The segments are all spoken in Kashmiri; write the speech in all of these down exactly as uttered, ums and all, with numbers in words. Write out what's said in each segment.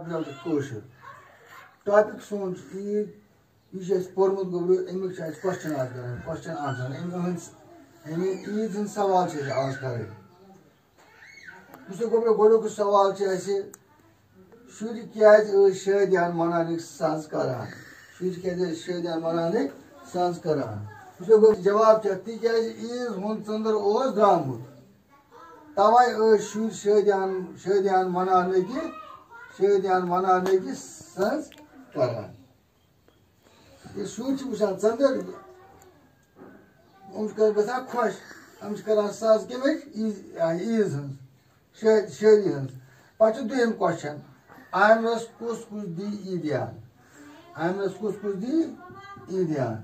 کٲشُر۔ ٹاپک سون چھُ عیٖد، یہِ چھُ اَسہِ پوٚرمُت گوٚبرو، اَمیُک چھُ اَسہِ کوسچن آز کران، کوسچن آنسر، اَمہِ ہٕنٛز، اَمہِ عیٖد ہٕنٛز سوال چھِ اَسہِ آز کرٕنۍ۔ وٕچھو گوٚبرو، گۄڈٕنیُک سوال چھُ اَسہِ، شُرۍ کیٛازِ ٲسۍ شٲدیان مناونٕکۍ سَز کران؟ شُرۍ کیٛازِ ٲسۍ شٲدیان مناونٕکۍ سَز کران؟ وٕچھو گوٚبرو، جواب چھُ اَتھ، تِکیٛازِ عیٖز ہُنٛد ژٔنٛدٕر اوس درٛامُت۔ توے ٲسۍ شُرۍ شٲدیان، شٲدیان مناونٕکۍ، شٲدیان مناونٕکۍ سَز کران۔ ییٚلہِ شُرۍ چھِ وٕچھان ژٔنٛدٕر، یِم چھِ گژھان خۄش، یِم چھِ کران سَز کَمِچ؟ عیٖز، عیٖز ہٕنٛز، شٲدۍ، شٲدی ہٕنٛز۔ پَتہٕ چھُ دوٚیِم کوسچن، آمرَس کُس کُس دی عیٖدیان؟ آمرَس کُس کُس دی عیٖدیان؟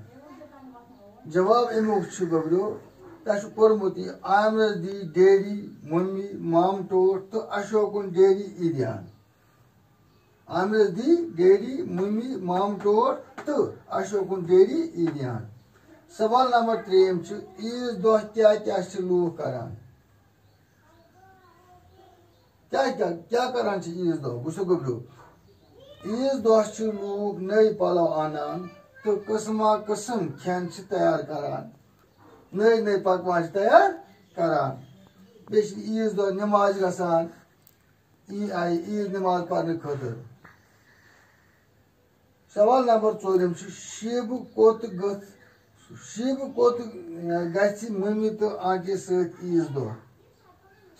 جواب اَمیُک چھُ گوٚبرو، تۄہہِ چھُ پوٚرمُت یہِ، آمرَس دی ڈیڈی، مٔمی، مامہٕ ٹوٹھ تہٕ اشوکُن ڈیڈی عیٖدیان۔ آمرَس دی ڈیڈی، مٔمی، مامہٕ ٹوٹھ تہٕ اشوکُن ڈیڈی عیٖدیان۔ سوال نمبر ترٛیٚیِم چھُ، عیٖذ دۄہ کیٛاہ کیٛاہ چھِ لوٗکھ کران؟ کیٛاہ کیٛاہ، کیٛاہ کران چھِ عیٖذ دۄہ؟ وٕچھِو گوٚبرِو، عیٖذ دۄہ چھِ لوٗکھ نٔے پَلو اَنان تہٕ قٕسما قٕسٕم کھٮ۪ن چھِ تیار کران، نٔے نٔے پکوان چھِ تیار کران۔ بیٚیہِ چھِ عیٖذ دۄہ نٮ۪مازِ گژھان، عی-، آیہِ عیٖد نٮ۪ماز پرنہٕ خٲطرٕ۔ سوال نمبر ژوٗرِم چھُ، شیٖبہٕ کوٚت گٔژھ، شیٖبہٕ کوٚت، اے، گژھِ مٔمی تہٕ آنٹی سۭتۍ عیٖذ دۄہ؟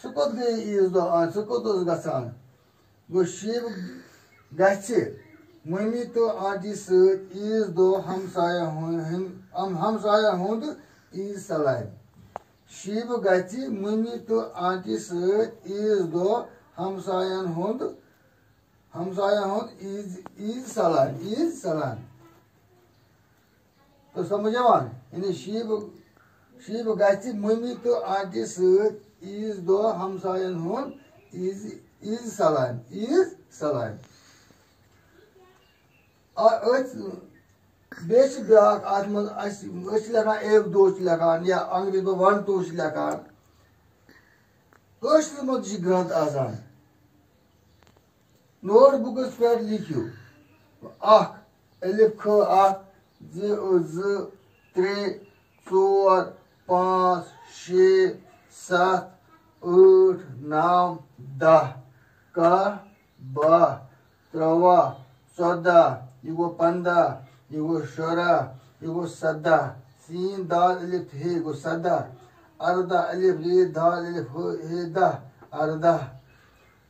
سُہ کوٚت گٔیے عیٖذ دۄہ؟ آ، سُہ کوٚت اوس گژھان؟ گوٚو، شیٖبہٕ گژھِ مٔمی تہٕ آنٹی سۭتۍ عیٖذ دۄہ ہمسایَن ہُنٛد، ہم-، ہمسایَن ہُنٛد عیٖد سلامہِ۔ شیٖبہٕ گژھِ مٔمی تہٕ آنٹی سۭتۍ عیٖذ دۄہ ہمسایَن ہُنٛد، ہمسایَن ہُنٛد عیٖد، عیٖد سلامہِ، عیٖد سلامہِ۔ تو سمجھ یِوان؟ یعنی شیٖبہٕ، شیٖبہٕ گژھِ مٔمی تہٕ آنٹی سۭتۍ عیٖذ دۄہ ہمسایَن ہُنٛد عیٖذ، عیٖذ سلامہِ، عیٖذ سلامہِ۔ آ، أتھۍ، بیٚیہِ چھِ بیٛاکھ اَتھ منٛز اَسہِ، أسۍ چھِ لیکھان ایک دو چھِ لیکھان یا انگریزی پٲٹھۍ ون ٹو چھِ لیکھان۔ کٲشرِس منٛز تہِ چھِ گرٛنٛد آسان۔ نوٹ بُکَس پٮ۪ٹھ لیکھِو، اَکھ، الف کھ اَکھ، زٕ زٕ، ترٛےٚ، ژور، پانٛژھ، شےٚ، سَتھ، ٲٹھ، نَو، دَہ، کاہ، باہ، ترٛواہ، ژۄداہ، یہِ گوٚو پنٛداہ، یہِ گوٚو شُراہ، یہِ گوٚو سَداہ۔ سین دال الف ہے گوٚو سَداہ۔ اَرداہ، الف رے دال الف ہے، ہے دَہ، اَرداہ۔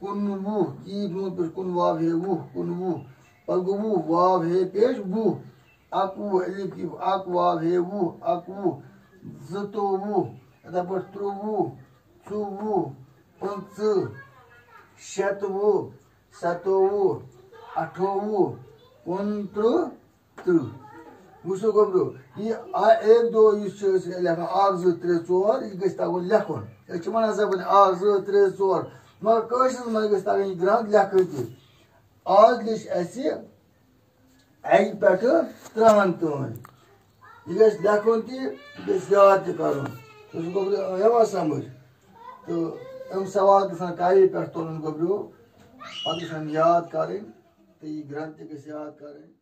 کُنوُہ، کیف نون پیش کُن واو ہے وُہ، کُنوُہ۔ پَتہٕ گوٚو وُہ، واو ہے پیش وُہ۔ اَکوُہ، الف کیف اَک واو ہے وُہ، اَکوُہ۔ زٕتووُہ، یِتھَے پٲٹھۍ ترٛوٚوُہ، ژوٚوُہ، پٕنٛژٕہ، شَتوُہ، سَتووُہ، اَٹھووُہ، کُنترٕٛہ، ترٕٛہ۔ وٕچھِو گوٚبرو، یہِ آ-، ایک دو یُس چھِ أسۍ لیکھان، اَکھ، زٕ، ترٛےٚ، ژور، یہِ گژھِ تَگُن لیکھُن۔ أسۍ چھِ وَنان زَبٲنۍ اَکھ، زٕ، ترٛےٚ، ژور، مگر کٲشرِس منٛز گژھِ تَگٕنۍ یہِ گرٛنٛد لیکھٕنۍ تہِ۔ آز لیٚچھ اَسہِ اَکہِ پٮ۪ٹھٕ ترٛہَن تام۔ یہِ گژھِ لیکھُن تہِ، یہِ گژھِ یاد تہِ کَرُن۔ تُہۍ چھِو گوٚبرو یِوان سَمٕجھ؟ تہٕ یِم سوال گژھن کاپی پٮ۪ٹھ تُلٕنۍ گوٚبرو، پَتہٕ گژھن یاد کَرٕنۍ، تہٕ یہِ گرٛنٛد تہِ گژھِ یاد کَرٕنۍ۔